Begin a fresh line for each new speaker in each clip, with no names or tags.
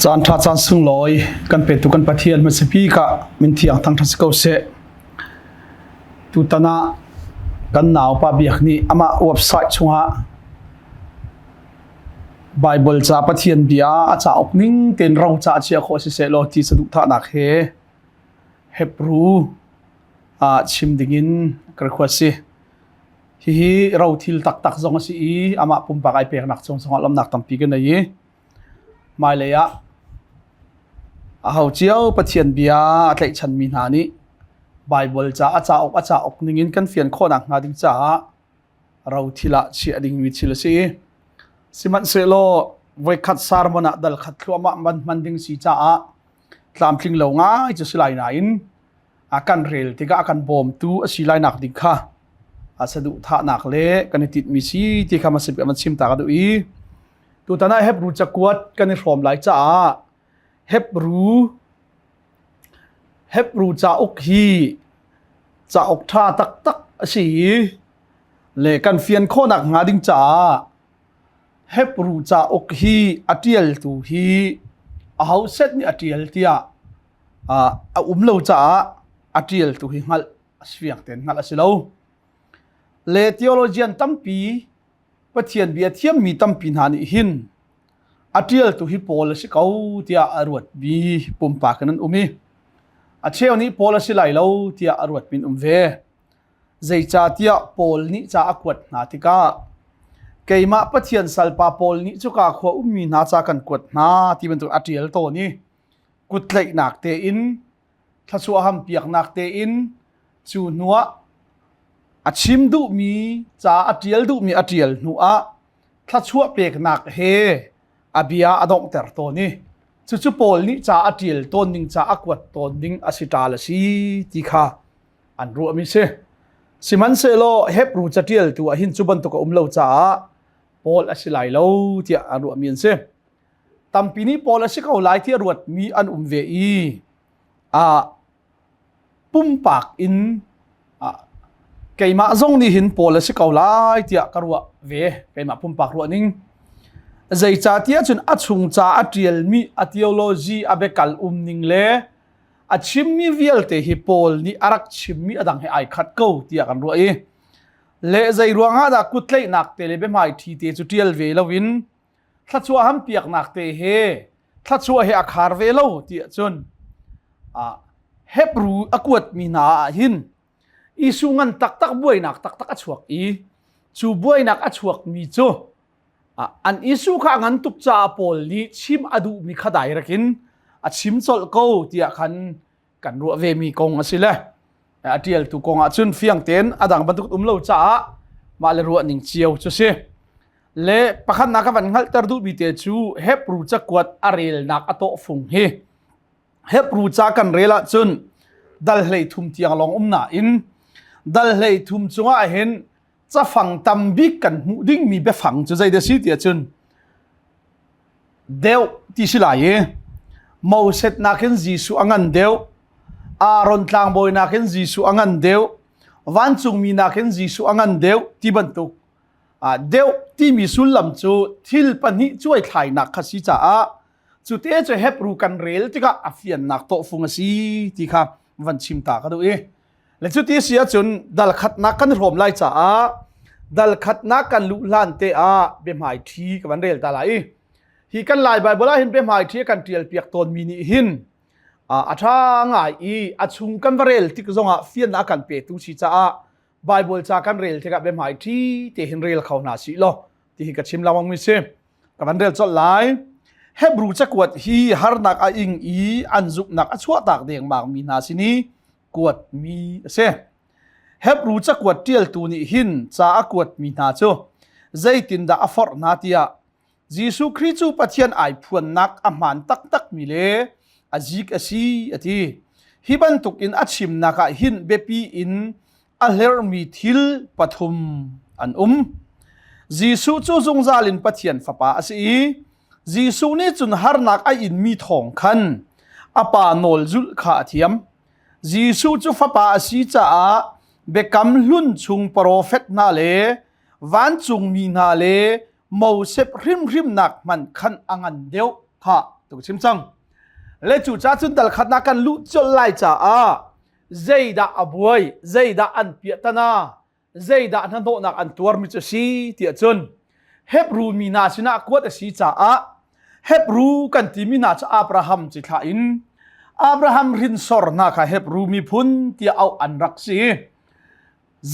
Caan ṭha caan sunglawi kan petu kan Pathian hmasa bik ah min thiang thangṭhat si ko seh. Tutan ah kan naupa Biak nih amah website chungah Baibal ca Pathian bia a cauk ning tein ro ca chia khawh si seh law ti saduhthahnak he Hebrew ah chim dingin ka request si. Hihi rothil taktak zong a si i amah pumpak ai peknak cung zongah lawmhnak tampi kan nei i hmailei ah aho cio Pathian bia a tlaihchanmi hna nih Baibal ca a cauk a cauk ningin kan fian khawhnak hnga ding caah rothil ah chiah dingmi thil a si. Sihmanhsehlaw voikhat sermon ah dal khat thluahmah man hman ding si caah tlamtling lo ngai cu si lai nain a kan rel tikah a kan bawmtu a si lai nak ding kha a saduhthahnak le kan i tinhmi si ti kha man chim ta ka duh i tutan ah Hebrew cakuat kan i hrawm lai caah Hebrew Hebrew cauk hi cauk ṭha taktak a si i le kan fian khawhnak hnga ding caah Hebrew cauk hi a ṭialtu hi aho set nih a ṭial tiah a um lo caah a ṭialtu hi hngalh a fiang tein hngalh a si lo. Le theologian tampi Pathian bia thiammi tampi hna nih hin a ṭialtu hi Paul a si ko tiah a ruatmi pumpak in an um i a cheu nih Paul a si lai lo tiah a ruatmi an um ve. Zeicahtiah Paul nih ca a kuat hna tikah keimah Pathian salpa Paul nih cuka khua ummi hna ca kan kuat hna ti bantuk a ṭial tawn i kuttlaihnak tein thluachuah hampiaknak tein cu hnuah a chim duhmi ca a ṭial duhmi a ṭial hnuah thluachuah peknak he a bia a donghter tawn i cucu Paul nih ca a ṭial tawn ning ca a kuat tawn ning a si ṭal a si ti kha an ruahmi si. Sihmanhsehlaw Hebru caṭialtu ah hin cu bantuk a um lo caah Paul a si lai lo tiah an ruahmi an si. Tampi nih Paul a si ko lai tiah ruatmi an um ve i pumpak in keimah zong nih hin Paul a si ko lai tiah ka ruah ve keimah pumpak ruah ning zeicahtiah cun a chung ca a ṭialmi a theology a biakal um ning le a chimmi vialte hi Paul nih a rak chimmi a dang he ai khat ko tiah kan ruah i le zei ruangah dah kuttlaihnak te le biahmai ṭhi te cu ṭial ve loin thluachuah hampiaknak te he thluachuah he a khar ve lo tiah cun Hebrew a kuatmi hna ah hin Isu ngan taktak buainak taktak a chuak i cu buainak a chuakmi cu an Isu kha a ngan tuk caah Paul nih chim a duhmi kha direct in a chim colh ko tiah khan kan ruah vemi kong a si le a ṭialtu kong ah cun fiang tein a dang bantuk um lo caah mah le ruah ning cio cu si le pakhatnak ka van hngalhter duhmi te cu Hebrew cakuat a relnak a tawhfung hi Hebrew ca kan rel ahcun dal hlei thum tiang lawng um nain dal hlei thum cungah hin cafang tam bik kan hmuh dingmi biafang cu zei dah si ti ahcun deuh ti si lai i Moses nakin Jesuh a ngan deuh Aaron tlangbawi nakin Jesuh a ngan deuh vancungmi nakin Jesuh a ngan deuh ti bantuk deuh timi sullam cu thil pahnih cuaithlainak kha si caah cu te cu Hebrew kan rel tikah a fiannak tawhfung a si ti kha van chim ta ka duh i Le cuti si ahcun dal khatnak kan hrawm lai caah dal khatnak kan luh hlan te ah biahmai ṭhi ka van rel ta lai i hi kan Lai Baibal ah hin biahmai ṭhi kan ṭial piak tawnmi nih hin a ṭha ngai i a chung kan va rel tik zongah fiannak a kan petu si caah Baibal ca kan rel tikah biahmai ṭhi te hin rel kho hna sih law ti hi ka chim lengmang mi si. Ka van rel colh lai. Hebrew cakuat hi harnak a ing i an zumhnak a chuahtak dengmang mi hna sin i kuatmi a si. Hebru cakuat ṭialtu nih hin ca a kuatmi hna cu zeitindah a forh hna tiah Jesuh Khrih cu Pathian ai phuannak a hmaan taktakmi le a zik a si a ti. Hi bantukin a chimnak ah hin biapi in a hlermi thil pathum an um. Jesuh cu zungzal in Pathian Fapa a si i Jesuh nih cun harnak a inmi thawng khan a Pa nawl zulh kha a thiam. Jesuh cu fapa a si caah Biakam Hlun chung profet hna le vancungmi hna le Moses hrimhrimnak hmanh khan a ngan deuh kha. Tu chim cang. Le cu ca cun dal khatnak kan luh colh lai caah zeidah a buai, zeidah an piahtana, zeidah hnahnawhnak an tuarmi cu si tiah cun Hebru mi hna sinah kuat a si caah Hebru kan timi hna cu Abraham cithlah in Abraham hrinsor hna kha Hebru miphun tiah auh an rak si.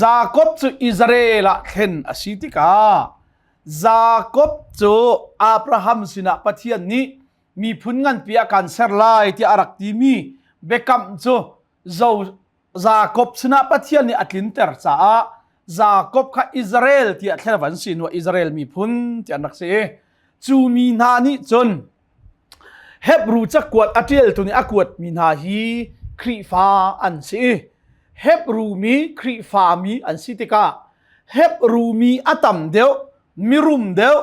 Jakob cu Israel ah thlen a si tikah Jakob cu Abraham sinah Pathian nih miphun nganpi ah kan ser lai tiah a rak timi biakam cu Jakob sinah Pathian nih a tlinter caah Jakob kha Israel tiah thlen van si hnuah Israel miphun ti an rak si. Cu mi hna nih cun Hebru cakuat a ṭialtu nih a kuatmi hna hi Khrihfa an si. Hebru mi Khrihfa mi an si tikah Hebru mi a tam deuh, mirum deuh,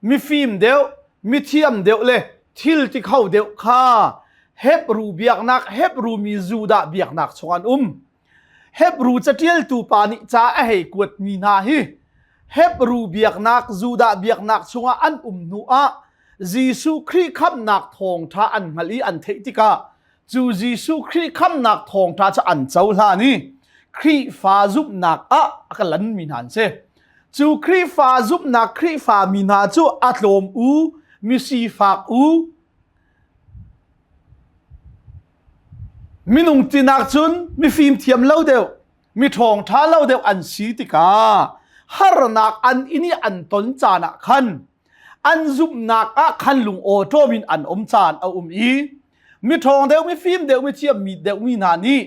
mifim deuh, mithiam deuh le thil ti kho deuh kha Hebru biaknak, Hebru mi Judah biaknak chung an um. Hebru caṭialtu pa nih ca a hei kuatmi hna hi Hebru biaknak, Judah biaknak chungah an um hnu ah Jesuh Khrih khamhnak thawngṭha an hngalh i an theih tikah cu Jesuh Khrih khamhnak thawngṭha cu an cohlan i Khrihfa zumhnak ah a ka lanmi hna an si. Cu Khrihfa zumhnak Khrihfa mi hna cu a tlawm u, misifak u, minung tinak cun mifim thiam lo deuh, mi ṭhawngṭha lo deuh an si tikah harnak an in i an ton caan ah khan an zumhnak ah khan lung awṭawm in an um caan a um i mi ṭhawng deuh mi fim deuh mi thiam mi deuh mi hna nih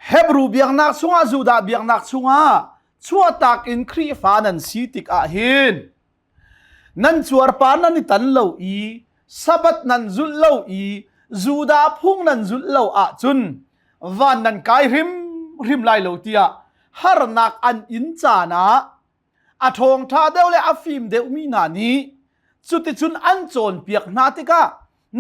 Hebru biaknak chungah Judah biaknak chungah chuahtak in Khrihfa nan si tikah hin nan cuarpar nan i tan lo i Sabbath nan zulh lo i Judah phung nan zulh lo ahcun van nan kai hrimhrim lai lo tiah harnak an in caan ah a ṭhawngṭha deuh le a fim deuhmi hna nih cuticun an cawnpiak hna tikah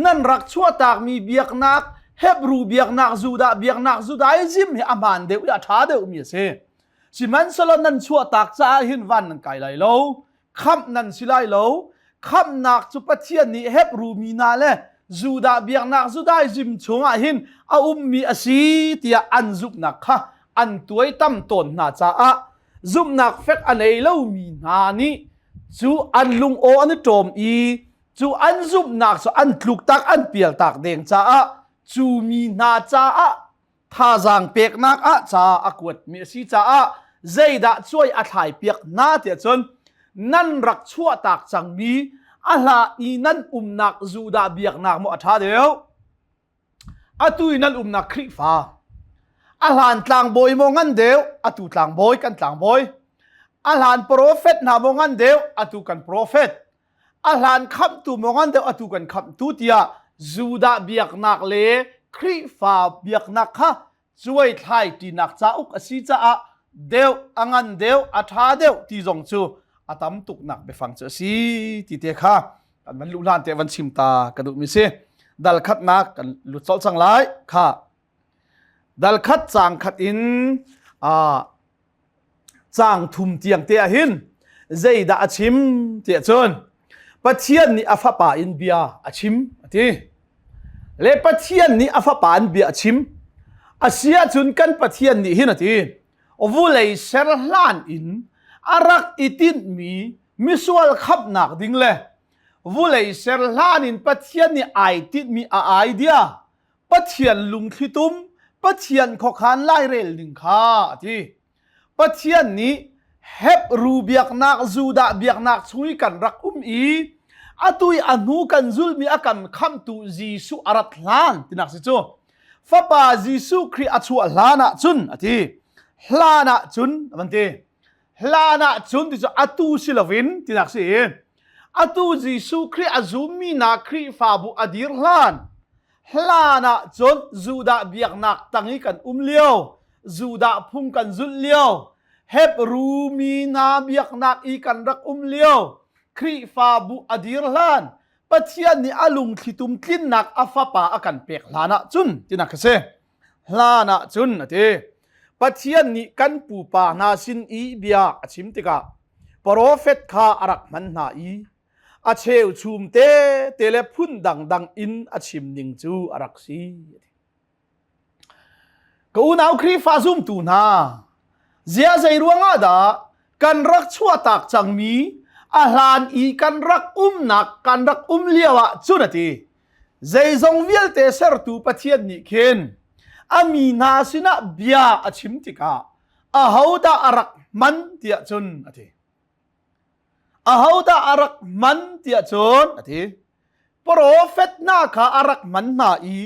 nan rak chuahtakmi biaknak Hebru biaknak Judah biaknak Judaism hi a hmaan deuh i a ṭha deuhmi a si. Sihmanhsehlaw nan chuahtak caah hin van nan kai lai lo, khamh nan si lai lo. Khamhnak cu Pathian nih Hebru mi hna le Judah biaknak Judaism chungah hin a ummi a si tiah an zumhnak kha an tuaitam tawn hna caah zumhnak fek a nei lomi hna nih cu an lungaw an i ṭawm i cu an zumhnak cu an tluktak an pialtak deng caah cu mi hna caah thazaang peknak ah ca a kuatmi a si caah zeidah cuai a thlai piak hna tiah cun nan rak chuahtak cangmi a hla i nan umnak Judah biaknak maw a ṭha deuh Atu i nan umnak Khrihfa a hlan tlangbawi maw ngan deuh atu tlangbawi kan tlangbawi a hlan profet hna maw ngan deuh atu kan profet a hlan khamhtu maw ngan deuh atu kan khamhtu tiah Judah biaknak le Khrihfa biaknak kha cuaithlai ṭinak cauk a si caah deuh a ngan deuh a ṭha deuh ti zong cu a tam tuknak biafang cu a si ti te kha kan van luh hlan te van chim ta ka duhmi si dal khatnak kan lut colh cang lai kha dal khat cang khat in caang thum tiang te ah hin zeidah a chim tiah cun Pathian nih a fapa in bia a chim a ti le Pathian nih a fapa in bia a chim a si ahcun kan Pathian nih hin a ti vulei ser hlan in a rak i tinhmi misual khamhnak ding le vulei ser hlan in Pathian nih ai tinhmi a idea Pathian lungthlitum Pathian khuakhan lairel ning kha a ti Pathian nih Hebru biaknak Judah biaknak chung i kan rak um i atu i a hnu kan zulmi a kan khamhtu Jesuh a rat hlan tinak si cu fapa Jesuh Khrih a chuah hlan ah cun a ti hlan ah cun a van ti hlan ah cun ti cu atu si loin tinak si atu Jesuh Khrih a zummi na Khrihfabu a dir hlan Hlan ah cun Judah biaknak tang i kan um lio, Judah phung kan zulh lio, Hebru mi hna biaknak i kan rak um lio, Khrihfabu a dir hlan, Pathian nih a lungthlitum tlinnak a fapa a kan pek hlan ah cun tinak a si. Hlan ah cun a ti. Pathian nih kan pupa hna sin i bia a chim tikah profet kha a rak hman hna i. a cheuchum te te le phun dangdang in a chim ning cu a rak si. Ka unau Khrihfa zumtu hna, zia zei ruangah dah kan rak chuahtak cangmi a hlan i kan rak umnak kan rak um lio ah cun a ti. Zeizong vialte sertu Pathian nih khin a mi hna sinah bia a chim tikah ahodah a rak hman tiah cun a ti. Ahodah a rak hman tiah cun a ti. Profet hna kha a rak hman hna i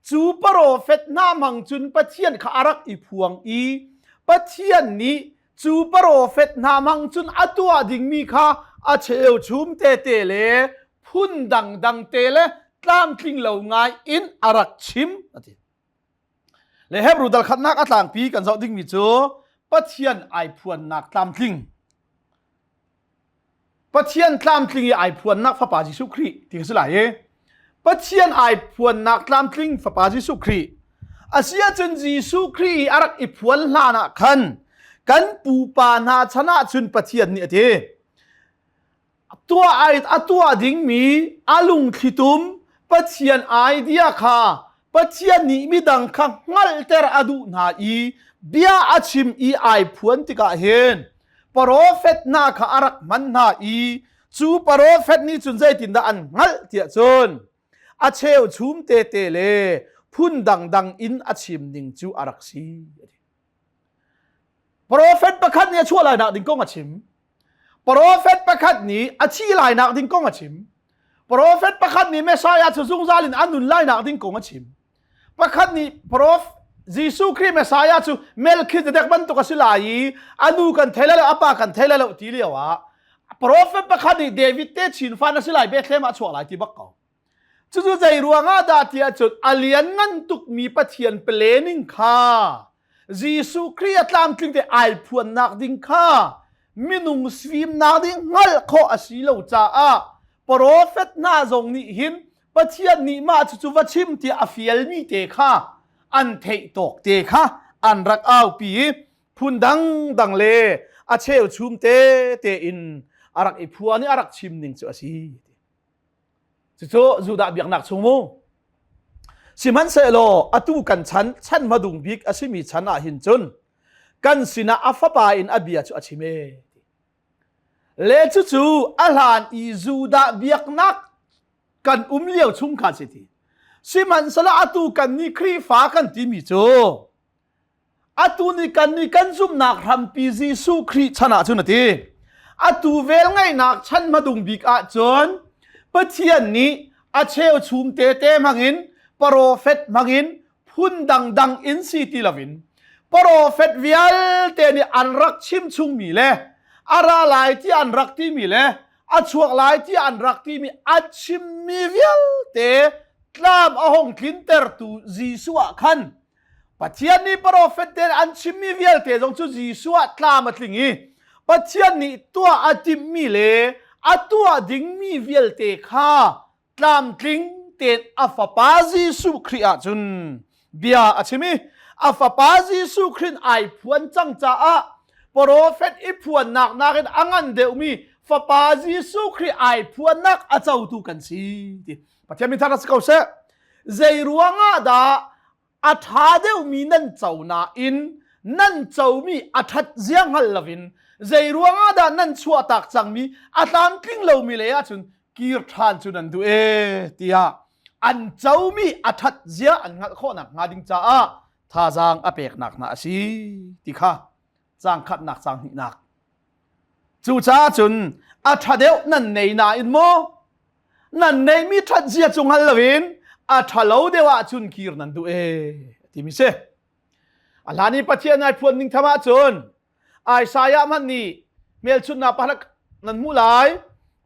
cu profet hna hmang cun Pathian kha a rak i phuang i Pathian nih cu profet hna hmang cun a tuah dingmi kha a cheuchum tete le phun dangdang te le tlamtling lo ngai in a rak chim a ti. Le Hebrew dal khatnak a tlangpi kan zoh dingmi cu Pathian ai phuannak tlamtling. Pathian tlamtling i ai phuannak Fapa Jesuh Khrih ti ka si lai i Pathian ai phuannak tlamtling Fapa Jesuh Khrih a si ahcun Jesuh Khrih i a rak i phuan hlan ah khan kan pupa hna chan ah cun Pathian nih a ti tuah ai a tuah dingmi a lungthlitum Pathian idea kha Pathian nih midang kha hngalhter a duh hna i bia a chim i ai phuan tikah hin profet hna kha a rak hman hna i cu profet nih cun zeitindah an hngalh tiah cun a cheuchum tete le phun dangdang in a chim ning cu a rak si. Profet pakhat nih a chuah lai nak ding kong a chim. Profet pakhat nih a thi lai nak ding kong a chim. Profet pakhat nih Messiah cu zungzal in a nun lai nak ding kong a chim. Pakhat nih Prof Jesuh Khrih Messiah cu Melchizedek bantuk a si lai i a nu kan thei lai lo a pa kan thei lai lo ti lio ah Profet pakhat nih David te chin fan a si lai Bethlehem ah a chuak lai ti bak ko. Cucu zei ruangah dah tiah cun a lianngan tukmi Pathian planning kha Jesuh Khrih a tlamtling te ai phuannak ding kha minung fimnak ding hngalh khawh a si lo caah profet hna zong nih hin Pathian nih mah cucu va chim tiah a fialmi te kha an theih tawk te kha an rak aupi i phun dangdang le a cheuchum te te in a rak i phuan i a rak chim ning cu a si. Cucu Judah biaknak chung mu. Sihmanhsehlaw atu kan chan chan hmadung bik a simi chan ah hin cun kan sinah a fapa in a bia cu a chim e. Le cucu a hlan i Judah biaknak kan um lio chung kha si ti. Sihmanhsehlaw atu kan nih Khrihfa kan timi cu Atu ni kan nih kan zumhnak hrampi Jesuh Khrih chan ah cun a ti. Atu velngeihnak chan hmadung bik ahcun Pathian nih a cheuchum tete hmangin profet hmangin phun dangdang in si ti loin profet vialte nih an rak chim chungmi le a ra lai ti an rak timi le a chuak lai ti an rak timi a chimmi vialte tlam a hong tlintertu Jesuh ah khan Pathian nih profet te an chimmi vialte zong cu Jesuh ah tlam a tling i Pathian nih tuah a timhmi le a tuah dingmi vialte kha tlamtling tein a fapa Jesuh Khrih ah cun bia a chim i a fapa Jesuh Khrih ai phuan cang caah profet i phuannak nakin a ngan deuhmi fapa Jesuh Khrih ai phuannak a cotu kan si ti Pathian min thang si ko seh zei ruangah dah a ṭha deuhmi nan co nain nan comi a ṭhat zia hngal loin zei ruangah dah nan chuahtak cangmi a tlamtling lomi lei ahcun kir ṭhan cu nan duh e tiah an comi a ṭhat zia an hngalh khawh nakhnga ding caah thazaang a peknak hna a si ti kha caang khatnak caang hnihnak cucaah cun a ṭha deuh nan nei nain maw nan neihmi ṭhat zia cu hngal loin a ṭha lo deuh ahcun kir nan duh e timi si a hlan i Pathian ai phuan ning tham ahcun Isaiah hmanh nih hmelchunhnak pakhat nan hmuh lai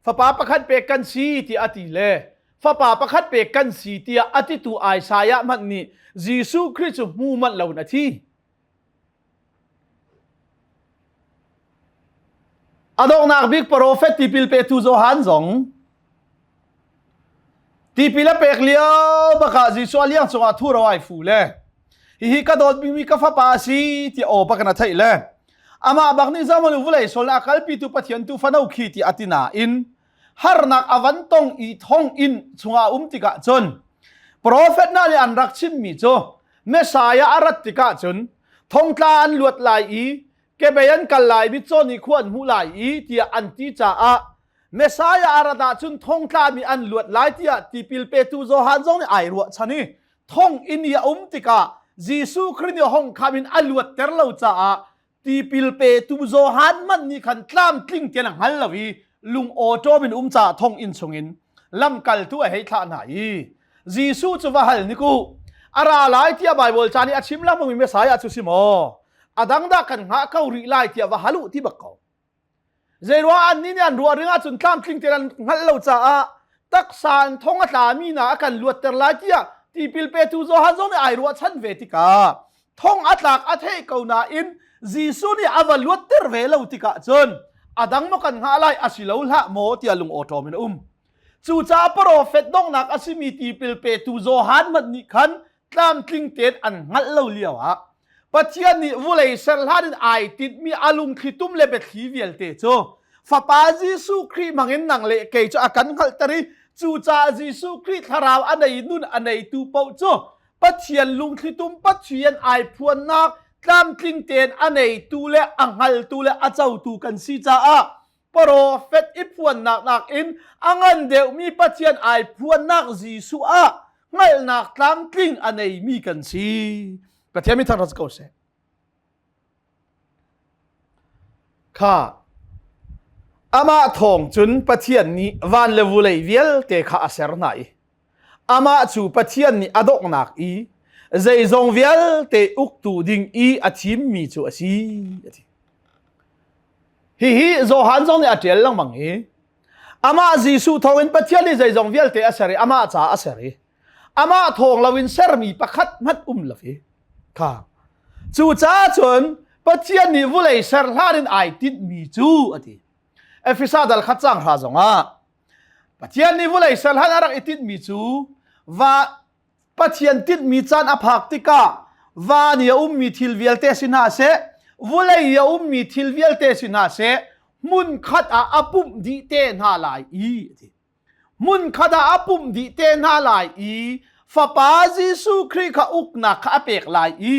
fapa pakhat pek kan si tiah a ti le fapa pakhat pek kan si tiah a titu Isaiah hmanh nih Jesuh Khrih cu hmu manh loin a thi A donghnak bik profet tipil petu Johan zong tipil a pek lio bakah Jesuh a liang cungah thuro ai fu le hihi ka dawtmi ka fapa a si ti aw bak in a theih le amah bak nih zaman vulei sol a kalpitu Pathian tu fano khi ti a ti nain. Harnak a van tong i thong inn chungah um tikah cun profet hna nih an rak chimmi cu Messiah a rat tikah cun thongtla an luat lai i kebei an kal lai mitcaw nih khua an hmuh lai i tiah an ti caah Messiah a rat ahcun thongtlami an luat lai tiah tipil petu Johan zong nih ai ruahchan i thong inn i a um tikah Jesuh Khrih nih hong kham in a luatter lo caah tipil petu Johan man nih khan tlamtling tian a hngal lo i lung awṭawm in um caah thong inn chungin lamkaltu a hei thlah hna i Jesuh cu va hal niku a ra lai tiah Baibal ca nih a chim lengmang mi Messiah cu si maw a dang dah kan hngah ko rih lai tiah va hal u ti bak ko Zeiruah annih nih an ruah ring ahcun tlamtling tein an hngalh lo caah taksa in thong a tlami hna a kan luatter lai tiah tipil petu Johan zong nih ai ruahchan ve tikah thong a tlak a theih ko nain Jesuh nih a va luatter ve lo tikah cun a dang maw kan hngah lai a si lo hlah maw tiah lung awṭawm in a um. Cucaah profet donghnak a simi tipil petu Johan hmanh nih khan tlamtling tein an hngalh lo lio ah Pathian nih vulei ser hlan in ai tinhmi a lungthli tum le biathli vialte cu Fapa Jesuh Khrih hmangin nang le kei cu a kan hngalhter i cucaah Jesuh Khrih thlarau a nei nun a neitu paoh cu Pathian lungthli tum Pathian ai phuannak tlamtling tein a neitu le a hngaltu le a cotu kan si caah Profet i phuannak nakin a ngan deuhmi Pathian ai phuannak Jesuh ah hngalhnak tlamtling a neimi kan si. Pathian mi thangṭhat ko seh. Kha amah thawng cun Pathian nih van le vulei vialte kha a ser hna i amah cu Pathian nih a donghnak i zeizong vialte uktu ding i a thimmi cu a si. A ti. Hihi Johan zong nih a ṭial lengmang i amah Jesuh thawngin Pathian nih zeizong vialte a ser i amah caah a ser i amah thawng loin sermi pakhat hmanh um lo i kha cucaah cun Pathian nih vulei ser hlan in ai tinhmi cu a ti. Efesa dal khat cang hra zongah Pathian nih vulei ser hlan a rak i tinhmi cu va Pathian tinhmi caan a phak tikah van i a ummi thil vialte si hna seh, vulei i a ummi thil vialte si hna seh, hmunkhat ah a pumh dih te hna lai i a ti. Hmunkhat ah a pumh dih te hna lai i Fapa Jesuh Khrih kha uknak kha a pek lai i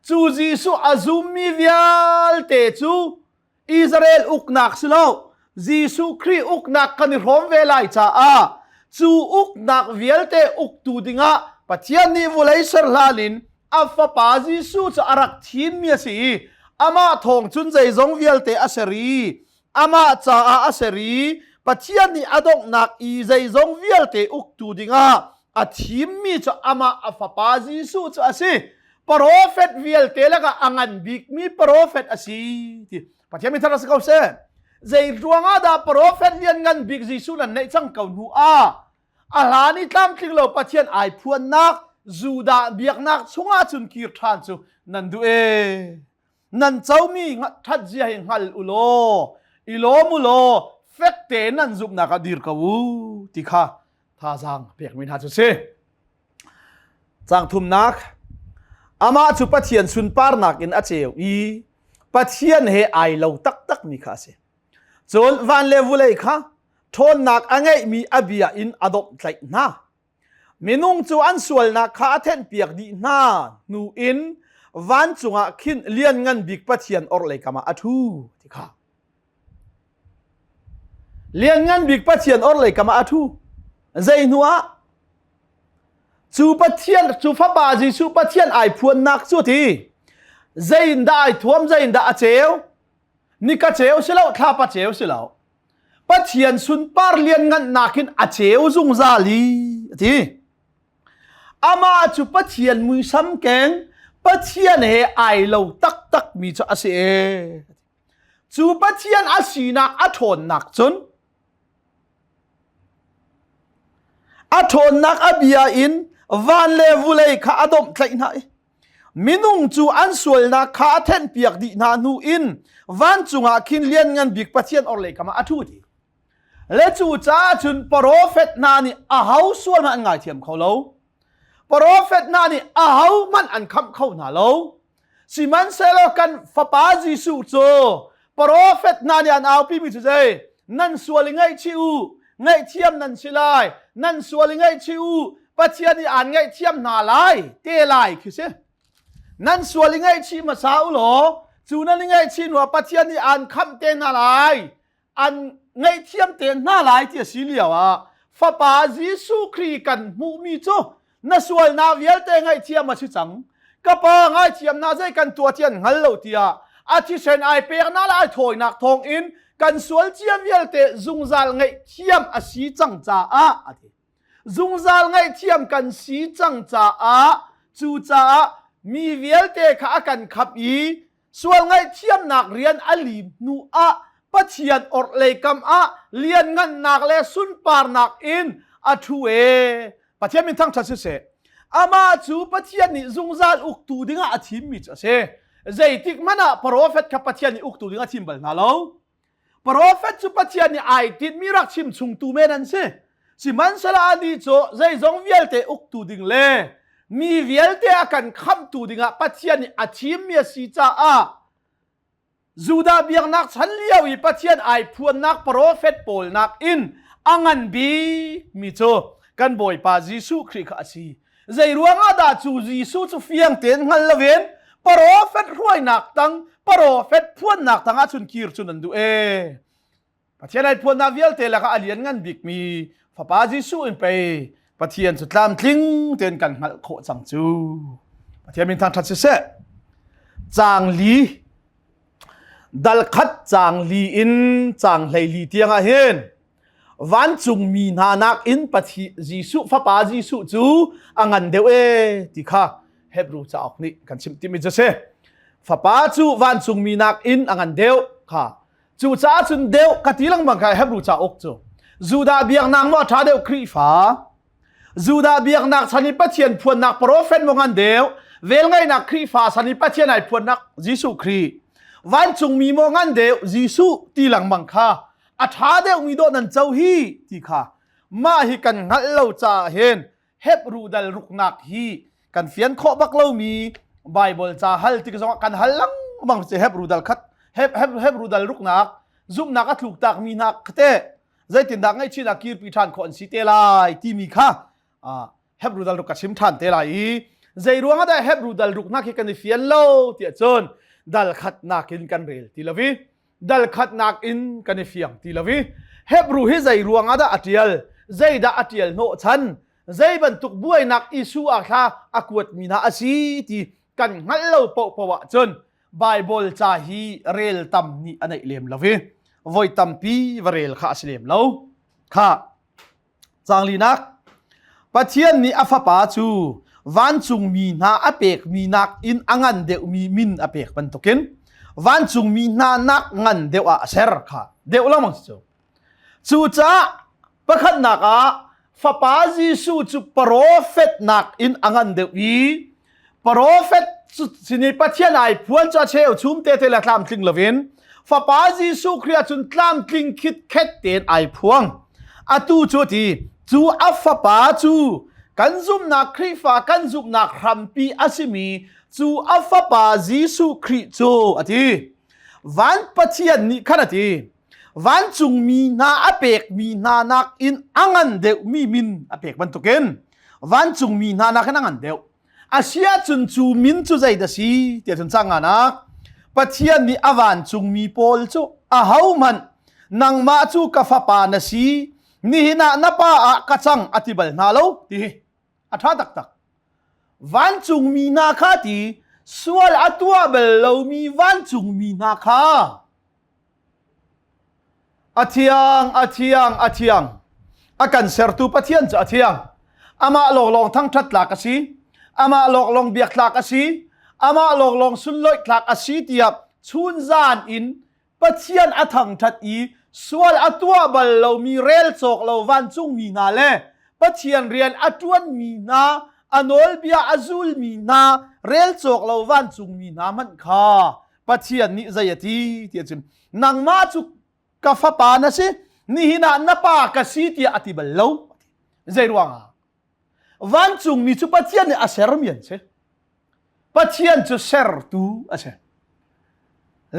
cu Jesuh a zummi vialte cu Israel uknak si lo Jesuh Khrih uknak kan i hrawm ve lai caah cu uknak vialte uktu dingah Pathian nih vulei ser hlan in a fapa Jesuh cu a rak thimmi a si i amah thawng cun zeizong vialte a ser i amah caah a ser i Pathian nih a donghnak i zeizong vialte uktu dingah a thimmi cu amah a fapa Jesuh cu a si. Profet vialte lakah a ngan bikmi profet a si ti Pathian mi thar a si ko seh. Zei ruangah dah profet lian ngan bik Jesuh nan neih cang ko hnu ah a hlan i tlamtling lo Pathian ai phuannak Judah biaknak chungah cun kir ṭhan cu nan duh ee. Nan comi ṭhat zia hi hngal u law i lawm u law fek tein nan zumhnak ah dir ko u ti kha thazaang pekmi hna cu si. Caang thumnak amah cu Pathian sunparnak in a ceu i Pathian he ai lo taktakmi kha a si. Cun van le vulei kha ṭhawnnak a ngeihmi a bia in a domhtlaih hna. Minung cu an sualnak kha a thenhpiak dih hna hnu in vancung ah khin lianngan bik Pathian orhlei kam ah a ṭhu ti kha. Lianngan bik Pathian orhlei kam ah a ṭhu. Zei hnu ah? Cu Pathian, cu Fapa Jesuh Pathian ai phuannak cu ti. Zei in dah ai thuam, zei in dah a ceu? Nika ceu si lo, thlapa ceu si lo. Pathian sunpar lianngannak in a ceu zungzal i a ti. Amah cu Pathian muisam keng, Pathian he ai lo taktakmi cu a si e. Cu Pathian a sinak a ṭhawnnak cun a ṭhawnnak a bia in van le vulei kha a domhtlaih hna i minung cu an sualnak kha a thenhpiak dih hna hnu in vancung ah khin lianngan bik Pathian orhlei kam ah a ṭhu ti. Le cu caah cun profet hna nih aho sual hmanh an ngaithiam kho lo. Profet hna nih aho hmanh an khamh kho hna lo. Sihmanhsehlaw kan fapa Jesuh cu profet hna nih an aupimi cu zei? Nan sual i ngaihchih u. Ngaihthiam nan si lai. Nan sual i ngaihchih u. Pathian nih aan ngaihthiam hna lai te lai khi si. Nan sual i ngaihchih hmasa u law cu nan i ngaihchih hnuah Pathian nih aan khamh te hna lai. An ngaihthiam te hna lai ti a si lio ah Fapa Jesuh Khrih kan hmuhmi cu na sualnak vialte ngaihthiam a si cang. Ka pa ngaithiamnak zei kan tuah ti an hngal lo tiah a thisen ai peknak le ai thawinak thawng in kan sual cia vialte zungzal ngaihthiam a si cang caah a ti. Zungzal ngaihthiam kan si cang caah cucaah mi vialte kha a kan khap i sual ngaihthiamnak rian a lim hnu ah Pathian orhlei kam ah lianngannak le sunparnak in a ṭhu e. Pathian min thangṭhat siseh. Amah cu Pathian nih zungzal uktu dingah a thimmi cu a si. Zeitik hmanh ah profet kha Pathian nih uktu ding a thim bal hna lo. Profet cu Pathian nih ai tinhmi rak chim chungtu men an si. Sihmanhsehlaw anih cu zeizong vialte uktu ding le mi vialte a kan khamhtu dingah Pathian nih a thimmi a si caah Judah biaknak chan lio i Pathian ai phuannak profet pawl nakin a ngan bikmi cu kan Bawipa Jesuh Khrih kha a si. Zei ruangah dah cu Jesuh cu fiang tein hngal loin profet hruainak tang profet phuannak tang ahcun kir cu nan duh ee. Pathian ai phuannak vialte lakah a lian ngan bikmi Fapa Jesuh in pei Pathian cu tlamtling tein kan hngalh khawh cang cu. Pathian min thangṭhat siseh. Caang li dal khat caang li in caang 14 tiang ah hin vancungmi hna nakin Pathian Jesuh Fapa Jesuh cu a ngan deuh e ti kha Hebrew cauk nih kan chimh timi cu si. Fapa cu vancungmi nakin a ngan deuh kha. Cucaah cun deuh ka ti lengmang kha Hebrew cauk cu. Judah biaknak maw a ṭha deuh Khrihfa? Judah biaknak chan i Pathian phuannak profet maw ngan deuh? Velngeihnak Khrihfa chan i Pathian ai phuannak Jesuh Khrih. Vancungmi maw ngan deuh Jesuh ti lengmang kha a ṭha deuhmi dawh nan co hi ti kha mah hi kan hngalh lo caah hin Hebru dal ruknak hi kan fian khawh bak lomi Bible ca hal tik zongah kan hal lengmang si Hebru dal khat Heb Heb Hebru dal ruknak zumhnak a tluk takmi hna te zeitindah ngaihchihnak kirpi ṭhan khawh an si te lai timi kha Hebru dal ruk ka chim ṭhan te lai i zei ruangah dah Hebru dal ruknak hi kan i fian lo tiah cun dal khatnak in kan rel ti lo i dal khatnak in kan i fiang ti lo i Hebru hi zei ruangah dah a ṭial zeidah a ṭial hnawh chan zei bantuk buainak issue ah thla a kuatmi hna a si ti kan hngalh lo paohpaoh ahcun Bible ca hi rel tam nih a neih lem lo i voi tampi va rel kha a si lem lo kha Caanglinak Pathian nih a fapa cu vancungmi hna a pekmi nakin a ngan deuhmi min a pek bantukin vancungmi hna nak ngan deuh ah a ser kha deuh lengmang si cu. Cucaah pakhatnak ah fapa Jesuh cu profet nakin a ngan deuh i Profet sin i Pathian ai phuan cu a cheu chum te te le tlamtling loin Fapa Jesuh Khrih ahcun tlamtling khitkhet tein ai phuang. Atu cu ti cu a fapa cu kan zumhnak Khrihfa kan zumhnak hrampi a simi cu a fapa Jesuh Khrih cu a ti. Van Pathian nih khan a ti. Vancungmi hna a pekmi hna nakin a ngan deuhmi min a pek bantukin vancungmi hna nakin a ngan deuh. Asiahcun cu min cu zeidah si tiah cun cang nganak Pathian nih a vancungmi pawl cu ahohmanh nangmah cu ka fapa na si nihin ah na pa ah ka cang a ti bal hna lo ti hi a ṭha taktak. Vancungmi hna kha ti sual a tuah bal lomi vancungmi hna kha A thiang, a thiang, a thiang. A kan sertu Pathian cu a thiang. Amah lawnglawng thangṭhat tlak a si. Amah lawnglawng biak tlak a si. Amah lawnglawng sunlawih tlak a si tiah chunzan in Pathian a thangṭhat i sual a tuah bal lomi rel cawk lo vancungmi hna le Pathian rian a ṭuanmi hna, a nawlbia a zulmi hna, rel cawk lo vancungmi hna hmanh kha Pathian nih zei a ti ti a chim. Nangmah cu ka fapa na si, nihin ah na pa ka si tiah a ti bal lo. Zei ruangah? Vancungmi cu Pathian nih a sermi an si. Pathian cu sertu a si.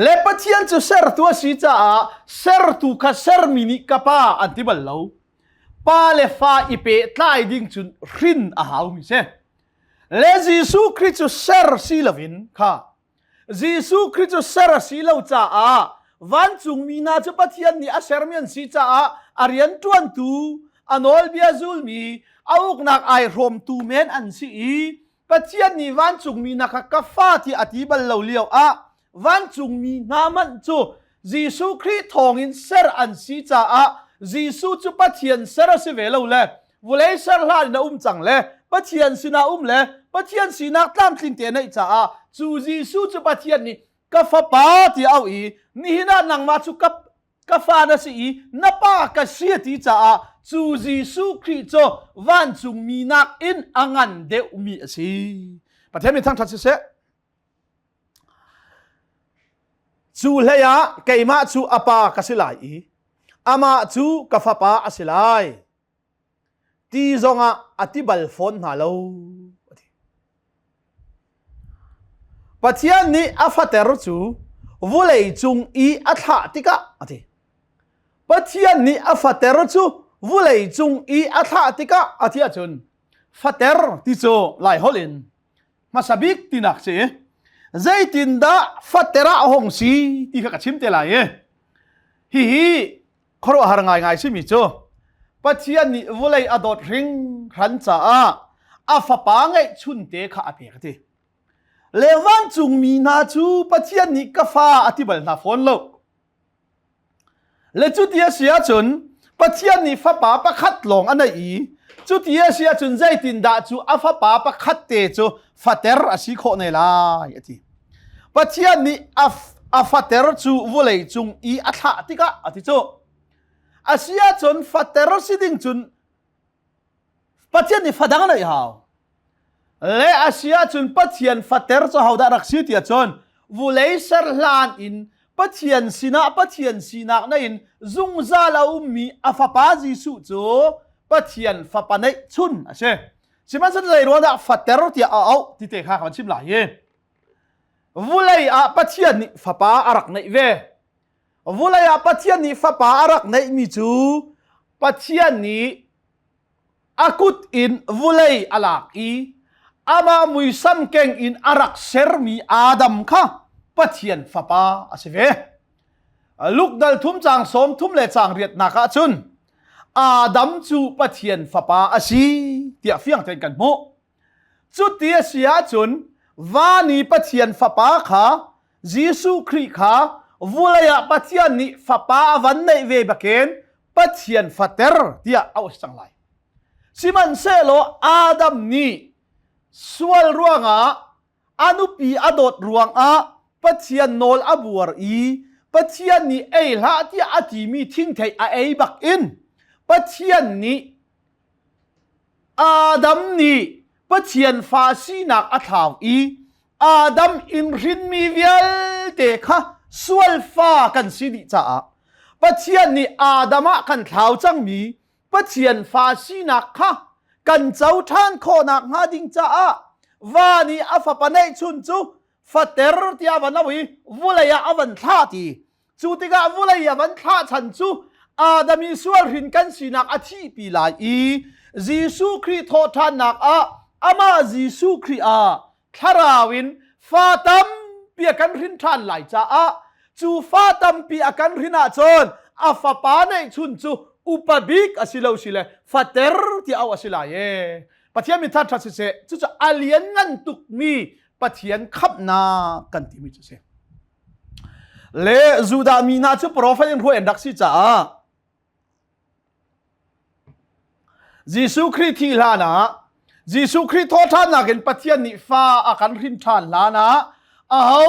Le Pathian cu sertu a si caah sertu kha sermi nih ka pa an ti bal lo. Pa le fa i pehtlai ding cun hrin a haumi si. Le Jesuh Khrih cu ser si loin kha Jesuh Khrih cu ser a si lo caah vancungmi hna cu Pathian nih a sermi an si caah a rian ṭuantu, a nawlbia zulmi, a uknak ai hrawmtu men an si i Pathian nih vancungmi hna kha ka fa tiah a ti bal lo lio ah vancungmi hna hmanh cu Jesuh Khrih thawngin ser an si caah Jesuh cu Pathian ser a si ve lo le vulei ser hlan in a um cang le Pathian sinah um le Pathian sinak tlamtling te a neih caah cu Jesuh cu Pathian nih ka fapa tiah auh i nihin ah nangmah cu ka ka fa na si i na pa ka si a ti caah cu Jesuh Khrih cu vancungmi nakin a ngan deuhmi a si. Pathian min thangṭhat siseh. Cu hlei ah keimah cu a pa ka si lai i amah cu ka fapa a si lai ti zongah a ti bal fawn hna lo. Pathian nih a fater cu vulei cung i a thlah tikah a ti. Pathian nih a fater cu vulei cung i a thlah tikah a ti ahcun fater ti cu Lai holh in hmasa bik tinak si zeitindah fater ah a hong si ti kha ka chim te lai i hihi khuaruahhar ngaingai simi cu Pathian nih vulei a dawt hringhran caah a fapa ngeihchun te kha a pek a ti. Le vancungmi hna cu Pathian nih ka fa a ti bal hna fawn lo. Le cuti a si ahcun Pathian nih fapa pakhat lawng a neih i cuti a si ahcun zeitindah cu a fapa pakhat te cu fater a si khawh ne lai a ti. Pathian nih a, a fater cu vawlei cung i a thlah tikah a ti cu. A si ahcun fater si ding cun Pathian nih fadang a neih hau. Le a si ahcun Pathian fater cu hodah rak si ti ahcun vulei ser hlan in Pathian sinah Pathian sinak nei in zungzal a ummi a fapa Jesuh cu Pathian fapa neih chun a si. Sihmanhsehlaw zei ruang dah fater tiah a auh ti te kha kan chim lai hi. Vulei ah Pathian nih fapa a rak neih ve. Vulei ah Pathian nih fapa a rak neihmi cu Pathian nih a kut in vulei a lak i amah muisam keng in a rak sermi Adam kha Pathian fapa a si ve. Luke dal thum caang sawm thum le caang riatnak ah cun Adam cu Pathian fapa a si tiah fiang tein kan hmuh. Cuti a si ahcun van i Pathian fapa kha Jesuh Khrih kha vulei ah Pathian nih fapa a van neih ve bakin Pathian fater tiah auh a si cang lai. Sihmanhsehlaw Adam nih sual ruangah a nupi a dawt ruangah Pathian nawl a buar i Pathian nih ei hlah tiah a timi thingthei a ei bakin Pathian nih Adam nih Pathian fa sinak a thlau i Adam in hrinmi vialte kha sual fa kan si dih caah Pathian nih Adam ah kan thlau cangmi Pathian fa sinak kha kan co ṭhan khawhnak hnga ding caah va nih a fapa neihchun cu fater tiah van auh i vulei ah a van thlah ti Cu tikah vulei a van thlah chan cu Adam i sual hrin kan sinak a thihpi lai i Jesuh Khrih thawhṭhannak ah amah Jesuh Khrih ah thlarau in fa tampi a kan hrin ṭhan lai caah cu fa tampi a kan hrin ahcun a fapa neihchun cu upa bik a si lo si le fater tiah auh a si lai e. Pathian min ṭha siseh cucu a lianngan tukmi Pathian khamhnak kan timi cu a si. Le Judah mi hna cu profet in hruai an rak si caah Jesuh Khrih thih hlan ah Jesuh Khrih thawhṭhannak in Pathian nih fa a kan hrin ṭhan hlan ah aho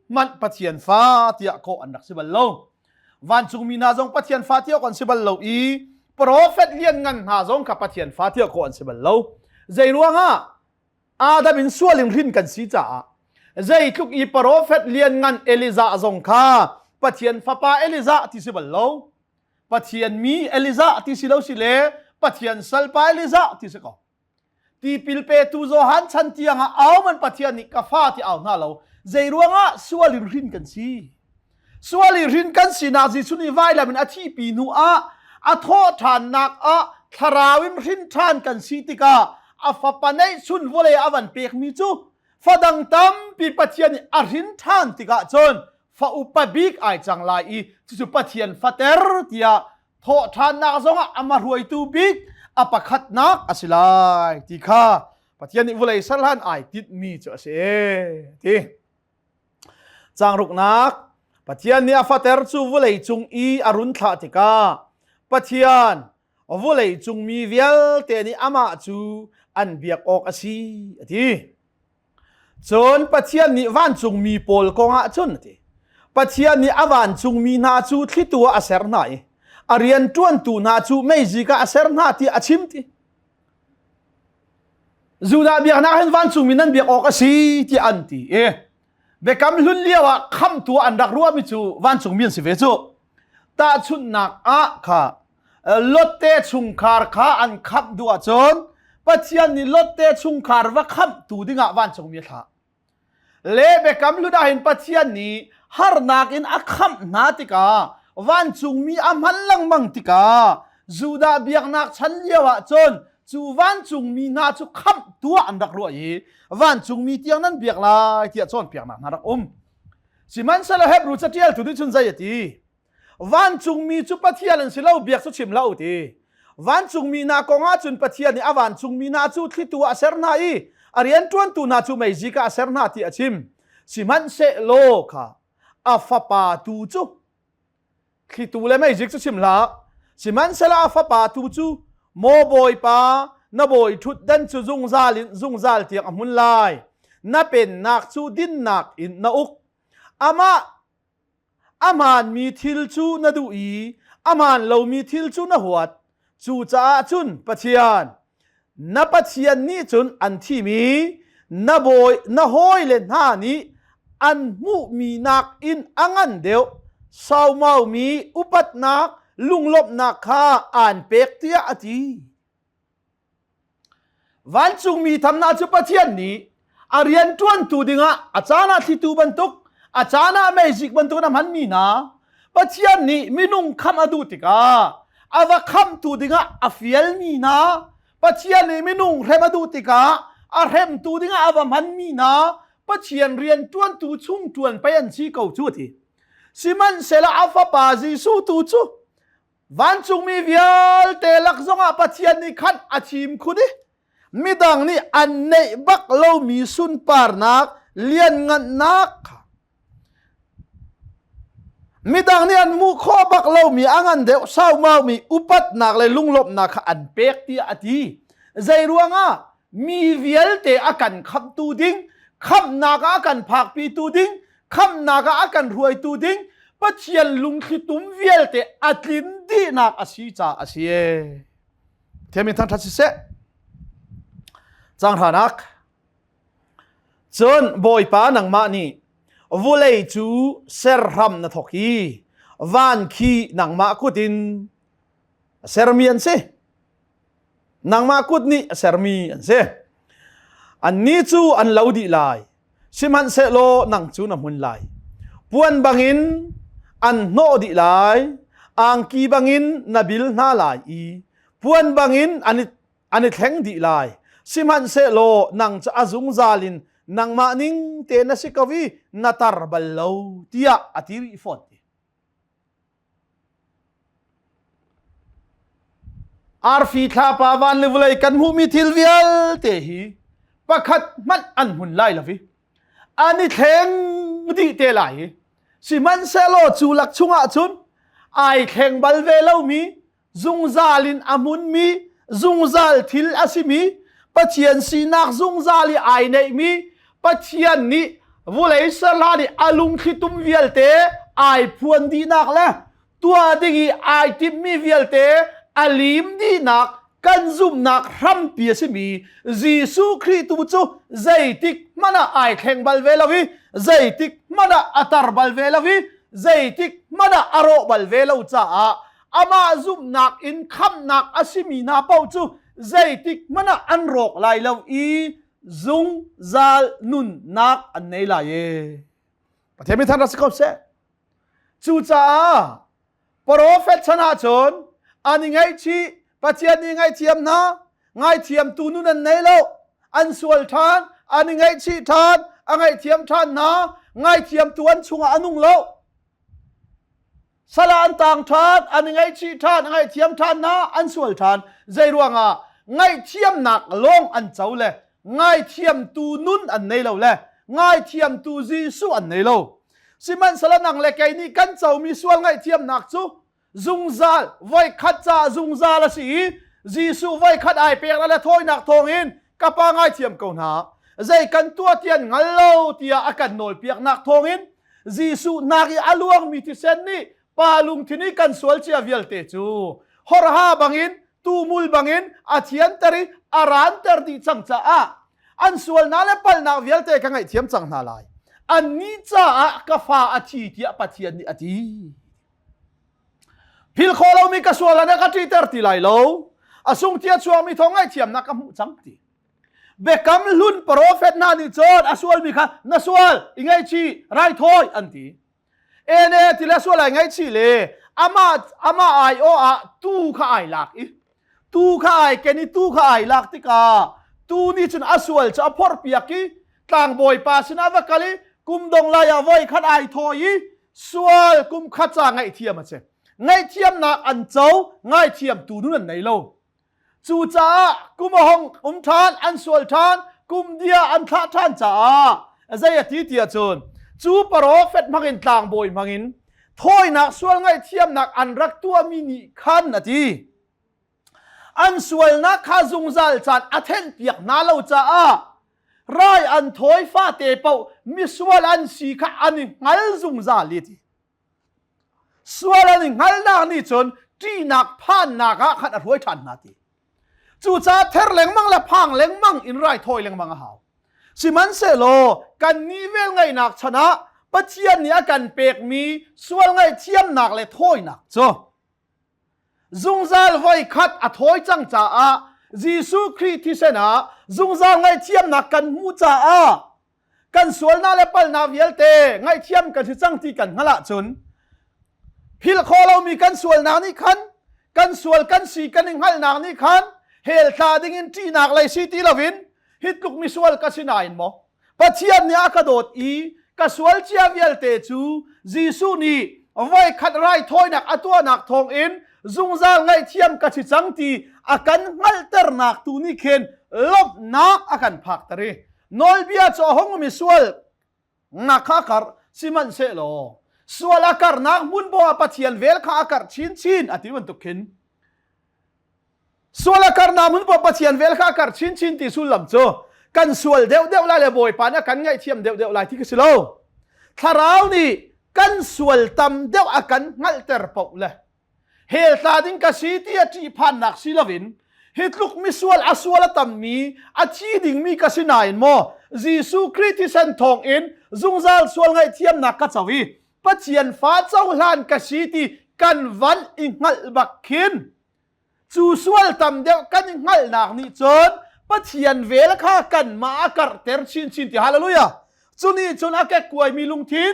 hmanh Pathian fa tiah kawh an rak si bal lo. Vancungmi hna zong Pathian fa tiah an si bal lo i profet lianngan hna zong kha Pathian fa tiah kawh an si bal lo. Zei ruangah Adam in sual in hrin kan si caah zeitluk i profet lianngan Elijah zong kha Pathian fapa Elijah ti si bal lo Pathian mi Elijah ti si lo si le Pathian salpa Elijah ti si ko tipil petu Johan chan tiang ah au man Pathian nih ka fa ti au hna lo zei ruangah sual in hrin kan si sual in hrin kan sinak Jesuh nih vailam in a thihpi hnu ah a thawh ṭhannak ah. thlarau in hrin ṭhan kan si tikah a fapa neihchun vawlei a van pekmi cu fadang tampi Pathian nih a hrin ṭhan tikah cun fa upa bik ai cang lai i cucu Pathian fater tiah thawhṭhannak zongah amah hruaitu bik a pakhatnak a si lai ti kha Pathian nih vawlei ser hlan ai tinhmi cu a si ti. Changruknak Pathian nih a fater cu vawlei cung i a run thlah tikah Pathian vawlei cung mi vialte nih amah cu an biak awk a si a ti. Cun Pathian nih vancungmi pawl kongah cun a ti. Pathian nih a vancungmi hna cu thlitu ah a ser hna i a rianṭuantu hna cu meizik ah a ser hna tiah a chim ti. Judah biaknak hin vancungmi nan biak awk a si tiah an ti i Biakam hlun lio ah khamtu an rak ruahmi cu vancungmi an si ve cu. Tahchunhnak ah kha Lotte chungkhar kha an khamh duh ahcun Pathian nih Lotte chungkhar va khamhtu dingah vancungmi a thlah. Le biakam hlun ah hin Pathian nih harnak in a khamh hna tikah vancungmi a hman lengmang tikah Judah biaknak chan lio ah cun cu vancungmi hna cu khamh tuah an rak ruah i vancungmi tiang nan biak lai tiah cawnpiaknak hna rak um. Sihmanhsehlaw Hebrew caṭialtu nih cun zei a ti? Vancungmi cu Pathian an si lo biak cu chim hlah u ti. Vancungmi hna kong ah cun Pathian nih a vancungmi hna cu thlitu ah a ser hna i a rianṭuantu hna cu meizik ah a ser hna ti a chim. Sihmanhsehlaw kha a fapa tu cu thlitu le meizik cu chim hlah. Sihmanhsehlaw a fapa tu cu maw Bawipa na bawi ṭhutdan cu zungzal in zungzal tiang a hmun lai. Na pennak cu dinnak in na uk. Amah A hmaanmi thil cu na duh i a hmaan lomi thil cu na huat. Cucaah cun Pathian, na Pathian nih cun an thimi na bawi na hawile hna nih an hmuhmi nakin a ngan deuh saumaumi upatnak lunglawmhnak kha aan pek tiah a ti. Vancungmi thamnak cu Pathian nih a rian ṭuantu dingah a caan ah thlitu bantuk, a caan ah meizik bantuk in a hmanmi hna Pathian nih minung khamh a duh tikah a va khamhtu dingah a fialmi hna Pathian nih minung hrem a duh tikah a hremtu dingah a va hmanmi hna Pathian rian ṭuantu chung ṭuan pei an si ko cu a ti. Sihmanhsehlaw a fapa Jesuh tu cu Vancungmi vialte lak zongah Pathian nih khan a thim khun i midang nih an neih bak lomi sunparnak lianngannak kha midang nih an hmuh khawh bak lomi a ngan deuh saumaumi upatnak le lunglawmhnak kha an pek tiah a ti. Zei ruangah mi vialte a kan khamhtu ding khamhnak ah a kan phakpitu ding khamhnak ah a kan hruaitu ding Pathian lungthlitum vialte a tlin dihnak a si caah a si e. Thiam in thangṭhat siseh. Canghranak. Cun Bawipa nangmah nih vulei cu ser hram na thawk i van khi nangmah kut in a sermi an si. Nangmah kut nih a sermi an si. Annih cu an lo dih lai, sihmanhsehlaw nang cu na hmun lai. Puan bangin an hnawh dih lai, angki bangin na bil hna lai i puan bangin an i, an i thleng dih lai. Sihmanhsehlaw nang cu a zungzal in nangmah ning te na si ko i na tar bal lo tiah a ti rih fawn. Arfi thlapa van le vawlei kan hmuhmi thil vialte hi pakhat hmanh an hmun lai lo i an i thleng dih te lai i sihmanhsehlaw cu lak chungah cun ai thleng bal ve lomi zungzal in a hmunmi zungzal thil a simi Pathian sinak zungzal i ai neihmi Pathian nih vulei serhlan i a lungthlitum vialte ai phuan dihnak le tuah ding i ai timhmi vialte a lim dihnak kan zumhnak hrampi a simi Jesuh Khrih tu cu zeitik hmanh ah ai thleng bal ve lo i zeitik hmanh ah a tar bal ve lo i zeitik hmanh ah a rawh bal ve lo caah amah zumhnak in khamhnak a simi hna paoh cu zeitik hmanh ah an rawk lai lo i zungzal nunnak an nei lai e Pathian min than rak si ko seh cucaah profet chan ahcun an i ngaihchih. Pathian nih ngaihthiam hna, ngaithiamtu nun an nei lo. An sual ṭhan, an i ngaihchih ṭhan, a ngaihthiam ṭhan hna, ngaithiamtu an chungah a nung lo. Sal ah an tang ṭhan, an i ngaihchih ṭhan, a ngaihthiam ṭhan hna, an sual ṭhan. Zei ruangah ngaihthiamnak lawng an co le ngaithiamtu nun an nei lo le ngaithiamtu Jesuh an nei lo. Sihmanhsehlaw nang le kei nih kan comi sual ngaihthiamnak cu zungzal voikhat ca zungzal a si i Jesuh voikhat ai pek le thawinak thawngin ka pa ngaithiam ko hna zei kan tuah ti an hngal lo tiah a kan nawlpiaknak thawngin Jesuh nak i a luangmi thisen nih pa lungthin i kan sual cia vialte cu horha bangin tumul bangin a thianter i a ranter dih cang caah an sualnak le palhnak vialte ka ngaihthiam cang hna lai annih caah ka fa a thi tiah Pathian nih a ti Phil khawh lomi ka sual ah ka ṭiter ti lai lo. A sung tia chuakmi thawng ngaihthiamnak ka hmuh cang ti. Biakam hlun profet hna nih cun a sualmi kha na sual i ngaihchih raithawi an ti. Ene ti le sual ai ngaihchih le amah amah ai aw ah tu kha ai lak i tu kha ai ken i tu kha ai lak tikah tu nih cun a sual cu a phorhpiak i tlangbawi pa sinah va kal i kum dong lai ah voi khat ai thawi i sual kum khat ca ngaihthiam a si ngaihthiamnak an co ngaithiamtu nun an nei lo cucaah kum a hong um ṭhan an sual ṭhan kum dia an thlah ṭhan caah zei a ti ti ahcun cu profet hmangin tlangbawi hmangin thawinak sual ngaihthiamnak an rak tuahmi nih khan a ti An sualnak kha zungzal caan a thenhpiak hna lo caah rai an thawi fate paoh misual an si kha an i hngal zungzal i ti. Sual an i hngalnak nih cun ṭihnak phannak ah khan a hruai ṭhan hna ti. Cucaah ther lengmang le phang lengmang in raithawi lengmang a hau. Sihmanhsehlaw kannih velngeihnak chan ah Pathian nih a kan pekmi sual ngaihthiamnak le thawinak cu Zungzal voikhat a thawi cang caah Jesuh Khrih thisen ah zungzal ngaihthiamnak kan hmuh caah kan sualnak le palhnak vialte ngaihthiam kan si cang ti kan hngalh ahcun philh khawh lomi kan sualnak nih khan kan sual kan si kan i hngalhnak nih khan hell tla dingin ṭihnak lei si ti loin hi tluk misual ka si nain maw Pathian nih a ka dawt i ka sual cia vialte cu Jesuh nih voikhat raithawinak a tuahnak thawngin zungzal ngaihthiam ka si cang ti a kan hngalhternak tu nih khin lawmhnak a kan phakter i nawlbia cu a hung mi sual nga kha kar sihmanhsehlaw sual a karnak hmun poah Pathian vel kha a karh chinchin a ti bantuk khin Sual a karnak hmun paoh Pathian vel kha a kar chinchin ti sullam cu kan sual deuhdeuh lai le Bawipa nih a kan ngaihthiam deuhdeuh lai ti ka si lo. Thlarau nih kan sual tam deuh a kan hngalhter paoh le hell tla ding ka si ti a ṭihphannak si loin hi tluk misual a sual a tammi a thi dingmi ka si nain maw Jesuh Khrih thisen thawng in zungzal sual ngaihthiamnak ka co i Pathian fa cohlan ka si ti kan van i hngalh bak khin Cu sual tam deuh kan i hngalhnak nih cun Pathian vel kha kanmah a karhter chinchin ti hallelujah. Cu nih cun a kekkuaimi lungthin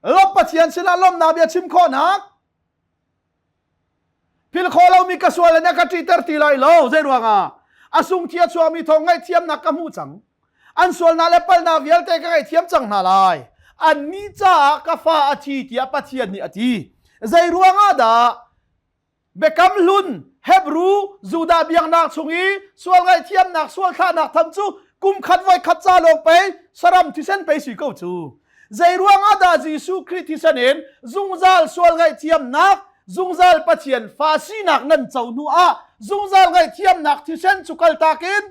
lawmh Pathian sinah lawmhnak bia chim khawhnak phil khawh lomi ka sual in a ka ṭihter ti lai lo zei ruangah a sungthi a chuakmi thawng ngaihthiamnak ka hmuh cang an sualnak le palhnak vialte ka ngaihthiam cang hna lai annih caah ka fa a thi tiah Pathian nih a ti zei ruangah dah Biakam hlun Hebru Judah biaknak chung i sual ngaihthiamnak sual thlahnak tham cu kum khat voi khat ca lawng pei saram thisen pei si ko cu. Zei ruangah dah Jesuh Khrih thisen in zungzal sual ngaihthiamnak zungzal Pathian fa sinak nan co hnu ah zungzal ngaihthiamnak thisen cu kaltak in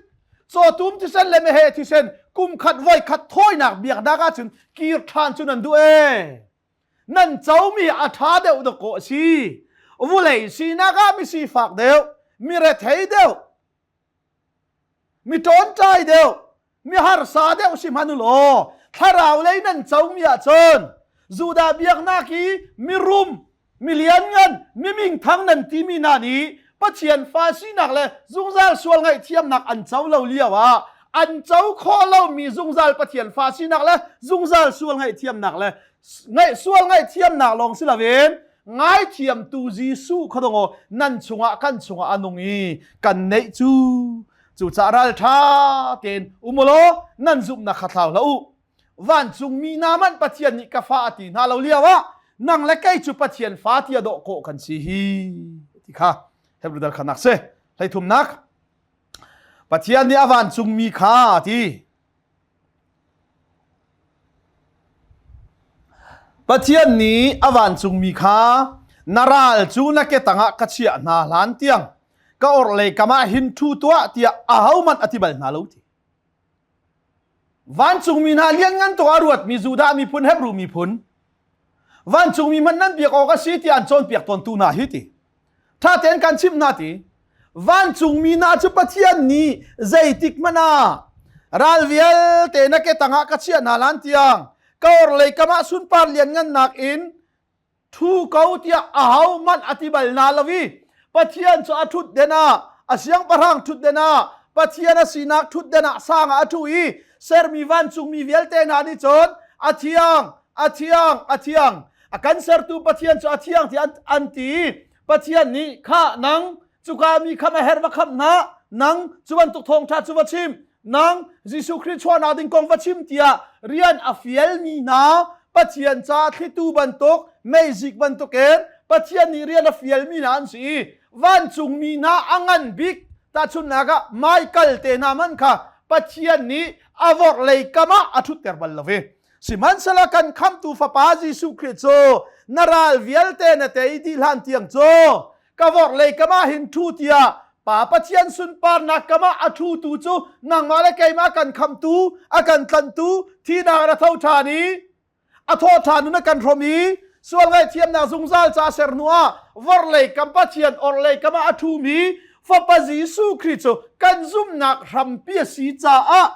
cawtum thisen le meheh thisen kum khat voi khat thawinak biaknak ahcun kir ṭhan cu nan duh ee. Nan comi a ṭha deuh dawkaw a si. Vulei sinak ah mi sifak deuh, mi rethei deuh, mi ṭawnṭai deuh, mi harsa deuh si hmanh u law thlarau lei nan comi ahcun Judah biaknak i mirum mi lianngan mi mingthang nan timi hna nih Pathian fa sinak le zungzal sual ngaihthiamnak an co lo lio ah an co khawh lomi zungzal Pathian fa sinak le zungzal sual ngaihthiamnak le ngaih sual ngaihthiamnak lawng si loin. Ngaithiamtu Jesuh kha dong nan chungah kan chungah a nung i kan neih cu. Cucaah ralṭha tein um u law nan zumhnak kha thlau hlah u. Vancungmi hna hmanh Pathian nih ka fa a ti hna lo lio ah nang le kei cu Pathian fa tiah dawh kawh kan si hi ti kha Hebrew dal khanak si. Hleithumnak Pathian nih a vancungmi kha a ti. Pathian nih a vancungmi kha na ral cu na ke tangah ka chiah hna hlan tiang ka orhlei kam ah hin ṭhu tuah tiah ahohmanh a ti bal hna lo ti. Vancungmi hna lianngan tuk a ruatmi Judah miphun Hebru miphun vancungmi hmanh nan biak awk a si tiah an cawnpiak tawntu hna hi ti. Ṭha tein kan chimh hna ti. Vancungmi hna cu Pathian nih zeitik hmanh ah ral vialte na ke tangah ka chiah hna lan tiang ka orhlei kam ah sunpar lianngannak in Ṭhu ko tiah ahohmanh a ti bal hna lo i Pathian cu a ṭhutden ah a siangpahrang ṭhutden ah Pathian a sinak ṭhutden ah sang ah a ṭhu i sermi vancungmi vialte hna nih cun a thiang a thiang a thiang a kan sertu Pathian cu a thiang tiah an, an ti i Pathian nih khah nang cuka mi kha ma herh va khamh hna nang cu bantuk thawngṭha cu va chim nang Jesuh Khrih chuahnak ding kong va chim tiah rian a fialmi hna Pathian ca thlitu bantuk meizik bantukin Pathian nih rian a fialmi hna an si i vancungmi hna a ngan bik tahchunhnak ah Michael te hna man kha Pathian nih a vorhlei kam ah a ṭhutter bal lo i sihmanhsehlaw kan khamhtu fapa Jesuh Khrih cu na ral vialte na tei dih hlan tiang cu ka vorhlei kam ah hin ṭhu tiah Pa Pathian sunparnak kam ah a ṭhutu cu nangmah le keimah kan khamtu a kan tlanhtu thihnak in a tho ṭhan i a thawh ṭhan nun a kan hrawm i sual ngaihthiamnak zungzal ca ser hnu ah vorhlei kam Pathian orhlei kam ah a ṭhumi Fapa Jesuh Khrih cu kan zumhnak hrampi a si caah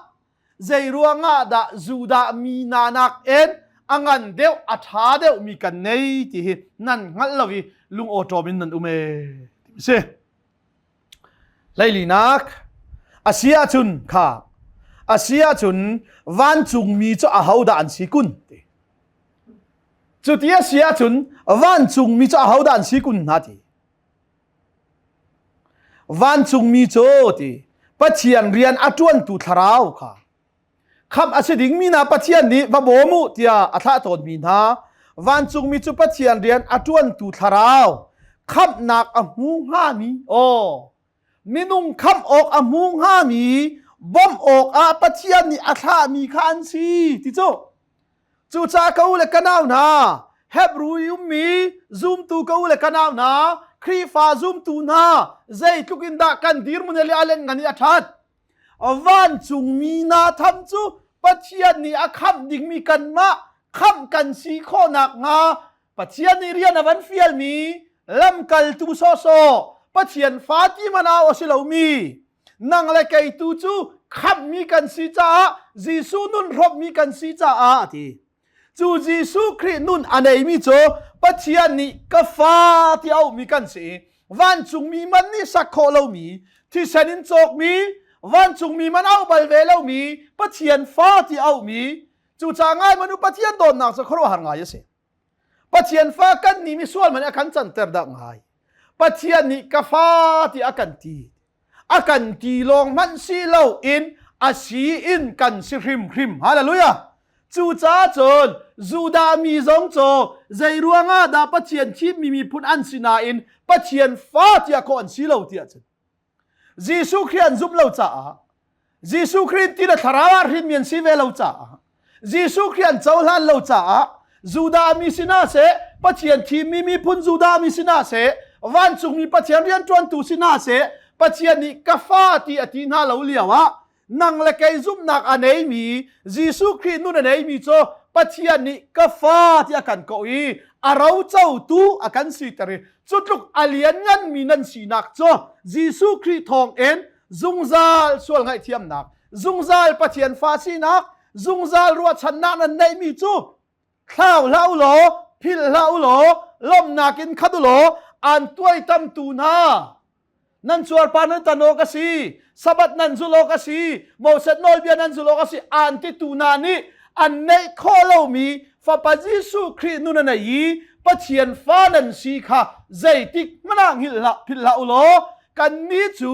zei ruangah dah Judah mi hna nakin a ngan deuh a ṭha deuh mi kan nei ti hi nan hngalh lo i lung awṭawm in nan um ee ti si. Hleilinak a si ahcun kha a si ahcun vancungmi cu ahodah an si kun ti. Cuti a si ahcun vancungmi cu ahodah an si kun hna ti. Vancungmi cu ti Pathian rian a ṭuantu thlarau kha khamh a si dingmi hna Pathian nih va bawm u tiah a thlah tawnmi hna vancungmi cu Pathian rian a ṭuantu thlarau khamhnak a hmu hngami aw minung khamh awk a hmu hngami bawmh awkah Pathian nih a thlahmi kha an si ti cu Cucaah ka u le ka nau hna, Hebru i ummi zumtu ka u le ka nau hna, Khrihfa zumtu hna, zeitluk in dah kan dirhmun le a lianngan i a ṭhat. Vancungmi hna tham cu Pathian nih a khamh dingmi kanmah khamh kan si khawh nakhnga Pathian nih rian a van fialmi lamkaltu sawhsawh Pathian fa ti manau a si lomi nang le kei tu cu khamhmi kan si caah Jesuh nun hrawmhmi kan si caah a ti. Cu Jesuh Khrih nun a neimi cu Pathian nih ka fa ti auhmi kan si i vancungmi man nih sak khawh lomi thisen in cawkmi vancungmi man auh bal ve lomi Pathian fa ti auhmi cucaah ngai manu Pathian dawtnak cu khuaruahhar ngai a si. Pathian fa kan nih misual man a kan canter dah ngai. Pathian nih ka fa ti a kan ti. A kan ti lawng hmanh si lo in a si in kan si hrimhrim. Hallelujah. Cucaah cun Judah mi zong cu zei ruangah dah Pathian thimmi miphun an si nain Pathian fa tiah kawh an si lo tiah cun Jesuh Khrih an zumh lo caah Jesuh Khrih ti na thlarau ah hrinmi an si ve lo caah Jesuh Khrih an cohlan lo caah Judah mi sinah seh Pathian thimmi miphun Judah mi sinah seh vancungmi Pathian rianṭuantu sinah seh Pathian nih ka fa ti a ti hna lo lio ah nang le kei zumhnak a neimi Jesuh Khrih nun a neimi cu Pathian nih ka fa ti a kan kawh i a rocotu a kan siter i cu tluk a liannganmi nan sinak cu Jesuh Khrih thawngin zungzal sual ngaihthiamnak zungzal Pathian fa sinak zungzal ruahchannak nan neihmi cu thlau hlah u law philh hlah u law lawmhnak in khat u law aan tuaitamtu hna nan cuarpa nan tan awk a si sabat nan zulh awk a si Moses nawlbia nan zulh awk a si aan titu hna nih an neih khawh lomi fapa Jesuh Khrih nun a nei i. Pathian fa nan si kha zeitik hmanh ah hngilh hlah philh hlah u law kannih cu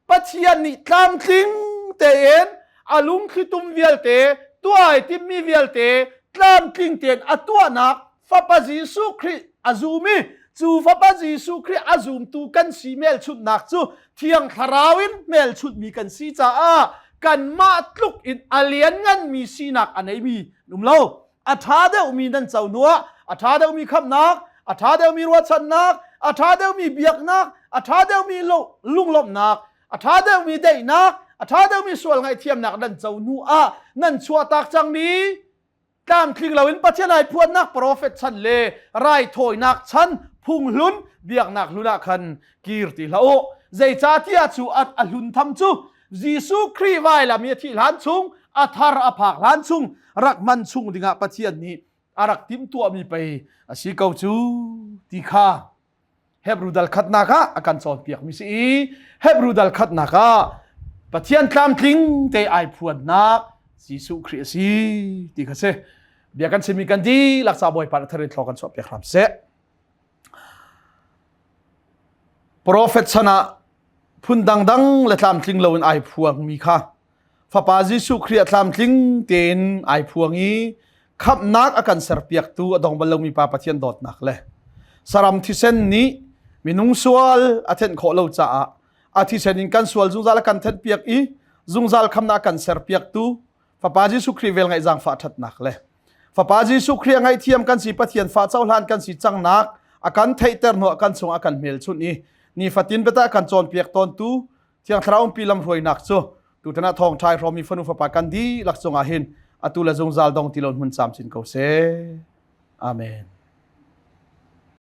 Pathian nih tlamtling tein a lungthlitum vialte tuai timmi vialte tlamtling tein a tuahnak Fapa Jesuh Khrih a zum i cu Fapa Jesuh Khrih a zumtu kan si hmelchunhnak cu Thiang Thlarau in hmelchunhmi kan si caah kanmah tluk in a liannganmi sinak a neimi um lo. A ṭha deuhmi nan co hnuah a ṭha deuhmi khamhnak, a ṭha deuhmi ruahchannak, a ṭha deuhmi biaknak, a ṭha deuhmi lunglawmhnak, a ṭha deuhmi daihnak, a ṭha deuhmi sual ngaihthiamnak nan co hnuah nan chuahtak cangmi tlamtling loin Pathian ai phuannak profet chan le raithawinak chan phunghlun biaknak hlun ah khan kir ti hlah u. Zeicahtiah cu a hlun tham cu Jesuh Khrih vailam i a thih hlan chung a thar a phak hlan chung rak hman chung dingah Pathian nih a rak timhtuahmi pei a si ko cu ti kha Hebrew dal khatnak ah a kan cawnpiakmi si i Hebrew dal khatnak ah Pathian tlamtling te ai phuannak Jesuh Khrih a si ti kha si. Bia kan chimmi kan dihlak ca Bawipa na tharin thlaw kan chuahpiak hram seh. Prophet chan ah phun dangdang le tlamtling loin ai phuangmi kha Fapa Jesuh Khrih a tlamtling tein ai phuang i khamhnak a kan serpiaktu a dong bal lomi Pa Pathian dawtnak le saram thisen nih minung sual a thenh khawh lo caah a thisen in kan sual zungzal a kan thenhpiak i zungzal khamnak a kan serpiaktu Fapa Jesuh Khrih vel ngaih zaangfah ṭhatnak le Fapa Jesuh Khrih a ngaihthiam kan si Pathian fa cohlan kan si cangnak a kan theihter hnuah kan chung a kan hmelchunh i nifatin biata kan cawnpiak tawntu Thiang Thlarau umpi lamhruainak cu tutan ah thawngṭha i hrawmmi fanu fapa kan dihlak cungah hin atu le zungzal dong ti lo hmun camcin ko seh. Amen.